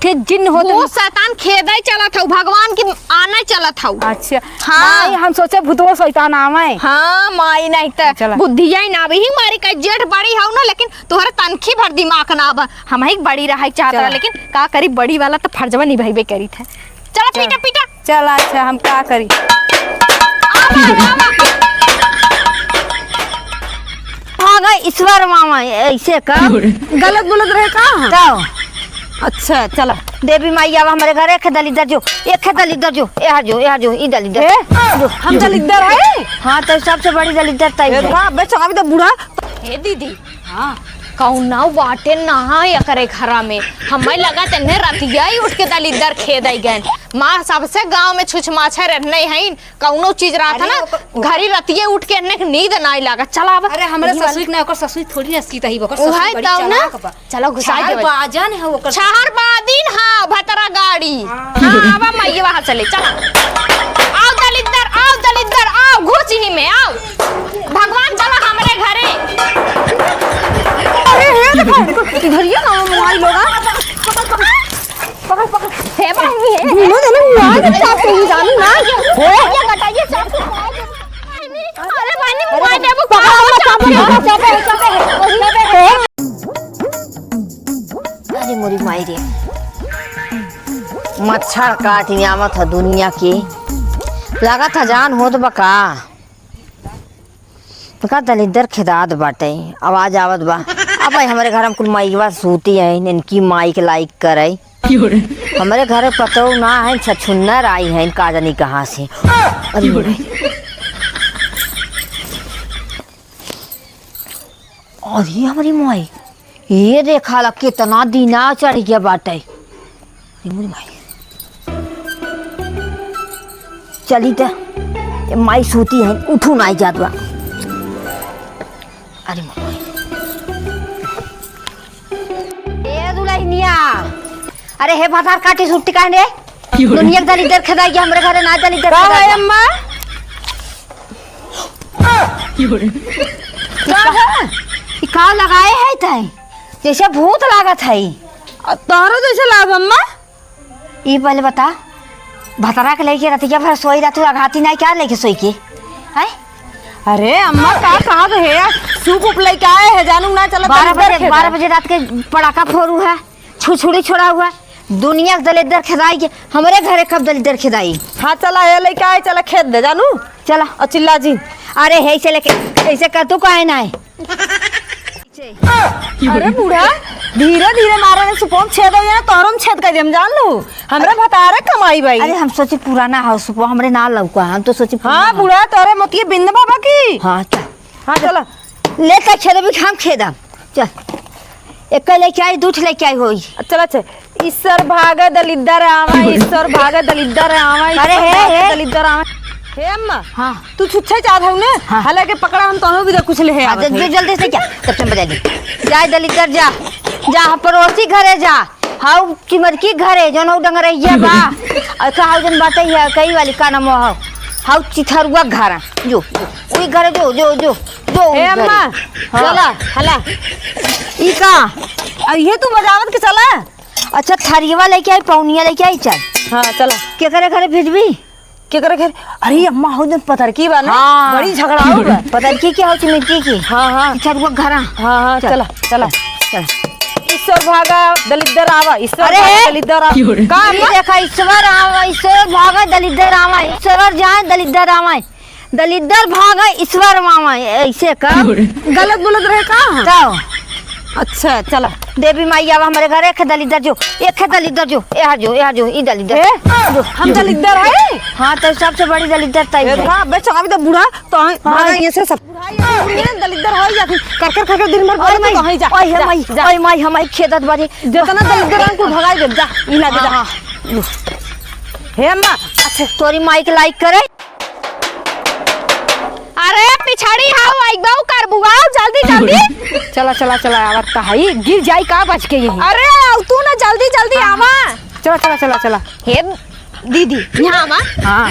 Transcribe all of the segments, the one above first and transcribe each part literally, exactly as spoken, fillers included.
थे जिन्न होत भूत शैतान खेदै चलत हऊ, भगवान की आनै चलत हऊ। अच्छा। हाँ। माई, हम सोचे भूतवा शैतान आवै। हाँ, माई, नहीं त चला। बुद्धिया ही ना आवे, ही मारी का जेठ बड़ी हऊ ना, लेकिन तोहरे तनखी भर दिमाग ना आवा। हमही बड़ी रहै चाहत चला। रहा, लेकिन का करी, बड़ी वाला त फर्जवा निभाइबे करी थे। चला, चला। पीटा, पीटा। चला, अच्छा, हम का करी? आवा, आवा। हाँ गए ईश्वर मामा, ऐसे का? गलत बोलत रहे का? तो? अच्छा, चला। देवी माई, आवा हमरे घर, एक दलिद्दर जो, एक दलिद्दर जो, यहाँ जो, यहाँ जो, ई दलिद्दर। ए, जो, हम जो। दलिद्दर है? हाँ, तो सबसे बड़ी दलिद्दर तई ए, है। का, बे, चाबी दे बूढ़ा। हे दीदी, हाँ। कौनो बाटे ना एकरे घरा में। हमें लगा तेने रतिया ही उठ के दलिद्दर खेदै गए। माँ, सबसे गाँव में छुछमाछर रहने हैं, कौनो चीज रहत अरे ना, ओकर घरी रतिये उठ के एन्ने के नींद नाई लागत। चला अब। अरे, हमरे यही वाला ससुई के ना, ओकर ससुई थोड़ी ना सीत ही, ओकर उहे ससुई बड़ी तब ना। चालाक बा। चलो, घुसाई छहर देवे। बाजन है ओकर ससुई। छहर बादिन, हाँ, भतरा गाड़ी। हाँ। हाँ, आवा माई, वहाँ चले, चला। आओ दलिद्दर, आओ दलिद्दर, आओ, घुस ही में, आओ। भगवान चला हमरे घरे। अरे, हे देखो, इधर ये ना मोबाइल लोगा। पकड़, पकड़। हे बहिनी, हे। दुनो जने मार के चाप से ही जानू ना। हे। ये कटाइए, चाप से खाए दे। अरे बहिनी, अरे, मार देबो, पकड़, का हो, पकड़, चाप से। पकड़, चाप से, चाप से। अरे मोरी माई रे। मच्छर काट आवत ह दुनिया के। लागत ह जान होत बा का। तो का दलिद्दर खेदात बाटे, आवाज आवत बा। अब भाई हमरे घर में कुल माइकवा सूती हैं, इनकी माइक लाइक करे। हमरे घर पतोह ना है, छछुन्नर आई हैं, का जानी कहाँ से। अरे भाई। अरे हमरी माई, ये देखा ला कितना दिना चढ़ गया बाटे। अरे मोरी माई। चली त, ये माई सूती है, उठू नाई जात बा। अरे मोरी माई। ए दुलहिनिया, अरे हे भतार काटी सुट्टी काहे रे? दुनिया के दलिद्दर खेदाई के हमरे घरे ना दलिद्दर का खेदाई भाई के। अम्मा? का है? ई का लगाए है तै? जैसे भूत लागत है। आ, तोहरो जैसे लाग अम्मा? ई पहले बता, भतरा के लेके रतिया भर सोई रहतू, अघाती नाई का लेके सोई के? हैं? अरे अम्मा, का कहत है? सूप उप लेके आए है, जानू ना चला बारह बजे, बारह बजे रात के पड़ाका फोड़ू है, छुरछुरी छोड़ा हुआ। दुनिया के दलिद्दर खेदाई के, हमरे घरे कब दलिद्दर खेदाई? हाँ, चला, ये लेके आए, चला खेद दे, जानू। चला। और चिल्ला जिन। अरे, हे, ऐसे लेके, ऐसे कर, तू काहे ना है? अरे बूढ़ा, धीरे धीरे मारे ने सुपोम छेद हो जाए, तोहरो में छेद कर देम, जान लू। हमरे भतारे कमाई बाई। अरे, हम सोचे पुराना हो सुपो, हमरे ना लौका, हम तो सोचे पुराना हाँ, हो। बूढ़ा, तोरे मोतिये बिंद बाबा की। हाँ, चल। हाँ, चलो। ले के छेद भी हम खेदम। चल। एक लेके आई, दू ठे लेके आई होई। चल, अच्छा। ईश्वर भाग दलिद्दर आवा, ईश्वर भाग दलिद्दर आवा, अरे ईश्वर हे, भाग हे। दलिद्दर आवा। हे अम्मा, हाँ। तू छुच्छे चाहत हऊ ने? हाँ। हालांकि पकड़ा हम तोहनो भी कुछ ले हाँ, आवत जल्दी, हई। जल्दी से क्या? तब से बजा दी। जा दलिद्दर जा, जा पड़ोसी घरे जा। हाउ चिमरकी घरे, जौन हौ डंगरैया बा। और का हौ जौन बाटे है, कई वाली का नाम हौ? हाउ चिथरुआ घरा, जो, जो, वही घरे जो, जो, जो, जो, हे वही घरे। अम्मा, हाँ। चला, हला। ई का? अब ये तू बजावत के चला? अच्छा, थरियवा लेके आई, पौनिया लेके आई, चल। हाँ, चला। केकरे घरे भेजबी? केकरे घरे? अरे अम्मा, हो जन पतरकी बा ना? हाँ। बड़ी झगड़ाऊ बा। पतरकी के हो, चिमरकी के? हाँ, हाँ। अच्छा, रुक, घरा। हाँ, हाँ, चल। चला, चला। चल। ईश्वर भागा दलिद्दर आवा, ईश्वर अरे, भागा हे। दलिद्दर आवा। क्यों रे? का ये अम्मा? देखा, ईश्वर आवा, ईश्वर भागा दलिद्दर आवा, ईश्वर जाए दलिद्दर आवा। दलिद्दर भागै ईश्वर मामा, ऐसे का? गलत बोलत रहे का हम? तो? अच्छा, चला। देवी माई आवा हमरे घर, एक दलिद्दर जो, एक दलिद्दर जो, यहाँ जो, यहाँ जो, ई दलिद्दर। ए? जो। हम दलिद्दर है? हाँ, तो सबसे बड़ी दलिद्दर तई ए, है। का बे, चाबी दे बूढ़ा, तो हम हाँ। भागा ये से सब। बूढ़ा ये दलिद्दर है या फिर कर कर कर कर दिन भर ओए बोलत माई, तो वहीं जा, ओए जा, माई, जा। ओए माई, हमारी खेदत बारी। जितना दलिद्दर है, कुल भगाई दे, जा, ई लागे जा। हाँ, हाँ। हे अम्मा, अच्छा, तोरी माई के लाइक करे। अरे पिछड़ी हाउ, आइबा करबू, आओ जल्दी, जल्दी। चला, चला, चला, आवत त हई, गिर जाई का बच के यही। अरे आओ तू ना, जल्दी, जल्दी हाँ, आवा। चला, चला, चला, चला। हे दीदी, यहाँ आवा। हाँ।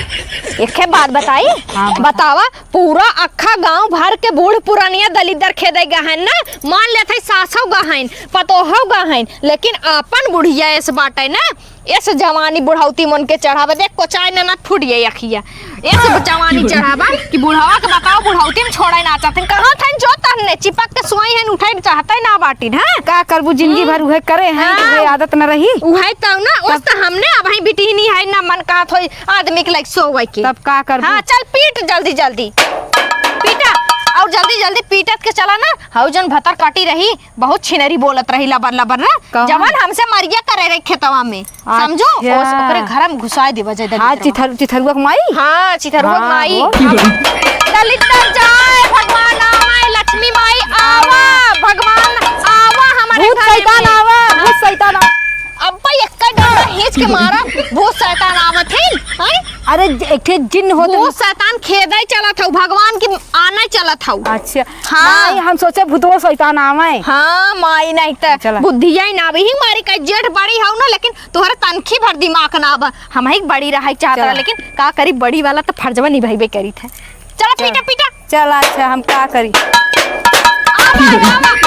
एके बात बताई? हाँ, बता। बतावा, पूरा अक्खा गाँव भर के बूढ़ पुरानिया दलिद्दर खेदे गहन ना, मान लेत है सासौ गहन, पतोहौ गहन, लेकिन आपन बुढ़िया एस बाटे ना, एस जवानी बुढ़ौती मन के चढ़ावे, देख कोचाय ननद फूट गई अखिया, एस जवानी चढ़ावा कि बुढ़वा के बताओ, बुढ़ौती में छोड़े ना चाहते, कहाँ थन जो तहने चिपक के सोई हन, उठे चाहते ना बाटिन, हाँ? का करबू, जिंदगी हम्म। भर उहे करे हैं, हाँ। उहे आदत न रही। उहे तो ना, ओस तब तो हमने अबहीं बिटिहनी है, ना मन कहत होई आदमी के लाइक सोवे के। तब का करबू? हाँ, चल पीट जल्दी जल्दी। पीटा, और जल्दी जल्दी पीटत के चला ना। हऊ जौन भतर कटी रही, बहुत छिनरी बोलत रही लबर लबर ना। कौन? जवन हमसे मरिया करे रही खेतवा में। समझो? अच्छा। ओस-, ओकरे घर में घुसाए देवा जाए हाँ, दलिद्दरवा। चिथर-, चिथरुआ के माई? हाँ, चिथरुआ के हाँ, माई। वो। दलिद्दर जाए, भगवान आवे, लक्ष्मी माई आवा, भगवान आवा हमारे भूत घर शैतान में। आवा, भूत शैतान आवा। अब्बा एक्का डंडा खींच के मारा, भूत शैतान आवत है, हैं? अरे, ज-, एक ठे जिन्न होत भूत शैतान खेदे चलत हऊ, भगवान की आने चलत हऊ। अच्छा। हाँ। माई, हम सोचे भूतवा शैतान आवे। हाँ, माई, नहीं त चला। बुद्धिया ही ना अबही मारी का जेठ बड़ी हऊ ना, लेकिन तोहरे तनखी भर दिमाग ना बा। हमही बड़ी रहे चाहत चला। रहा, लेकिन का करी, बड़ी वाला तो फर्जवा निभाइबे करी थे। चला, चला। पीटा, पीटा। चला, अच्छा, हम का करी? आवा, आवा।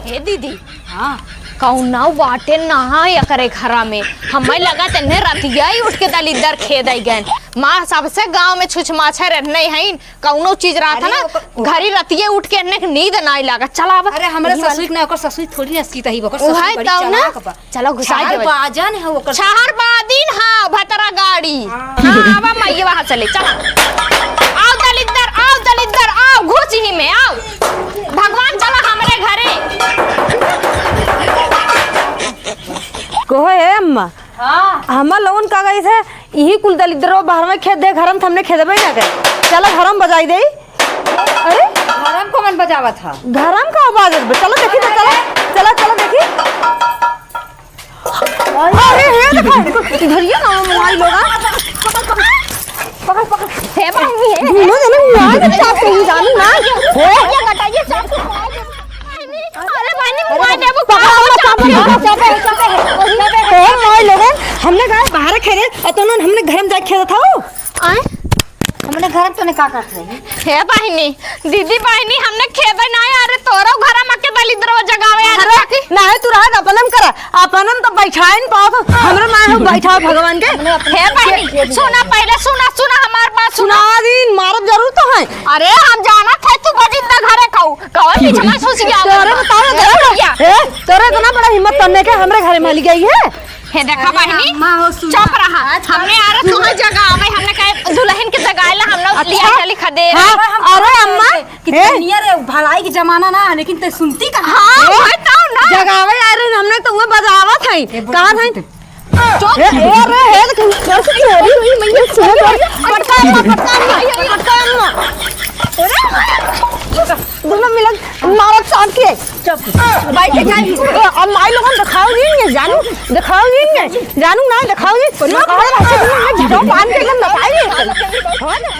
हे दीदी, हाँ। कौनो बाटे ना एकरे घरा में। हमें लगा तेने रतिया ही उठ के दलिद्दर खेदे गए। माँ सबसे गाँव में छुछ माछा रहने हैं, कौनो चीज रहत अरे ना, ओकर, ओकर घरी रतिये उठ के एन्ने के नींद नाई लागत। चला अब। अरे, हमरे यही वाला। ससुर के ना, ओकर ससुर थोड़ी ना सीत ही, ओकर उहे ससुर बड़ी तौ ना। चालाक बा। चला घुसाई देवे। छहर बाजन है ओकर ससुर छहर बड़ी। बादिन है भतरा गाड़ी। हाँ। हाँ, आवा माई, वहाँ चले, चला। आओ दलिद्दर, आओ दलिद्दर, आओ, घुस ही में, आओ। भगवान चला हमरे घरे। कहो हे अम्मा, हाँ। हमार लोगन का कही थे, इही कुल दलिद्दरो बहरवे खेदे, घर में त हमने खेदबे ना करे। चला घर में बजाई दे। अरे? घर में कौन बजावत ह? घर में का बाजत बा? चला देखी तो, चला, चला, चला देखी। अरे, हे देखो, इधर ये ना मोबाइल होगा। पकड़, पकड़। हे बहिनी, हे। दूनो जने मोबाइल के चाप से ही जानू ना। हे। ये घटाइए, चाप से। अरे बहिनी, मोबाइल देबू का? पकड़, पकड़, पकड़, पकड़, पकड़। हे, मोबाइल लेबे। हमने कहा बाहर खेले, और तो उन्होंने हमने घर में जाके खेला था वो। आए? हमने घर में तूने का करत रही? हे बहिनी, दीदी बहिनी, हमने खेबे ना, अरे तोरो घर में के दलिद्रो जगावे, अरे अरे। ना है, तू रहा, अपनम करा। अपन हम तो बैठाइन पाओ तो, हमरो ना हो बैठाओ भगवान के। हे बहिनी, सुना पहिले, सुना, सुना हमार बात, सुना। सुना दिन, मारब जरूर तो है। अरे, हम जानत है तू बजिंदा घरे खाऊ। कौन पीछे में सुस गया? तोरे बताओ, ए, तोरे भैया। ए, तोरे इतना बड़ा हिम्मत करने के हमरे घरे में हली गई है। हे देखा अरे बहिनी, अम्मा हो, सुना। चुप रहा। हमने आ रहे तुम्हें जगावे, हमने कहे दुल्हन के जगाए ला, हम लोग अच्छा। लिया चली खदे। हाँ, अरे अम्मा, कि हे? दुनिया रे, भलाई के जमाना ना, लेकिन ते सुनती कहाँ? हाँ, हे? वही तो ना। जगावे आ रहे, हमने तो वह बजावत है। ए, कहाँ है? चुप। ए, ए, रे, हे, तो कैसे की हो रही? ये सुनो तो। पटका अम्मा, पटका अम्मा, पटका अम्मा। अरे, दोनों मिलन मारत साथ के। चुप। भाई, के जाई? ए, अब माई लोगन दिखाओगी नहीं, जानू? दिखाओगी नहीं? जानू ना, दिखाओगी? ना, कहाँ रखे तुम? मैं झटो बांध के एकदम बताएगी। हाँ ना?